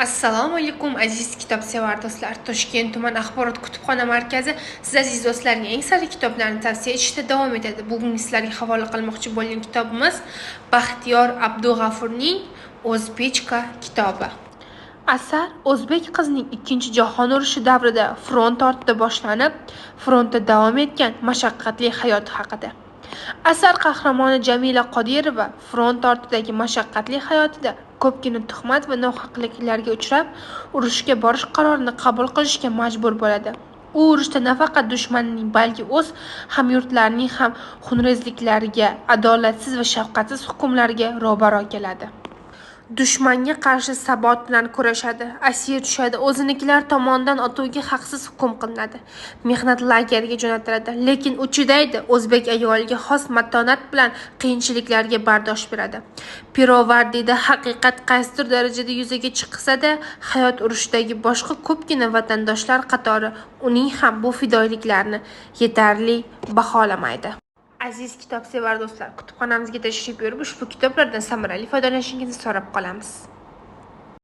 Assalomu alaykum, aziz kitobsevar do'stlar. Toshkent tuman axborot kutubxona markazi siz, aziz do'stlarga eng sara kitoblarni tavsiya etishda davom etadi. Bugun sizlarga havola qilmoqchi bo'lgan kitobimiz Baxtiyor Abdug'afurning "O'zbechka" kitobi. Asar o'zbek qizining Ikkinchi jahon urushi davrida front ortida boshlanib, frontda davom etgan mashaqqatli hayoti haqida. Asar qahramoni Jamila Qodirova front ortidagi mashaqqatli hayotida ko'pgina tuhmat va nohaqliklarga uchrab, urushga borish qarorini qabul qilishga majbur bo'ladi. U urushda nafaqat dushmanning, balki o'z hamyurtlarining ham xunrezliklariga, adolatsiz va shafqatsiz hukmlariga ro'baro keladi. Dushmanga qarshi sabot bilan kurashadi, asir tushadi, o'zinikilar tomonidan otuvga haqsiz hukm qilinadi, mehnat lageriga jo'natiladi, lekin u chidaydi, o'zbek ayoliga xos matonat bilan qiyinchiliklarga bardosh beradi. Pirovardida haqiqat qaysidir darajada yuzaga chiqsa-da, hayot urushidagi boshqa ko'pgina vatandoshlar qatori uning ham bu fidoyiliklarini yetarli baholamaydi. Aziz kitobsevar do'stlar, kutubxonamizga tashrif buyurib, ushbu kitoblardan samarali foydalanishingizni so'rab qolamiz.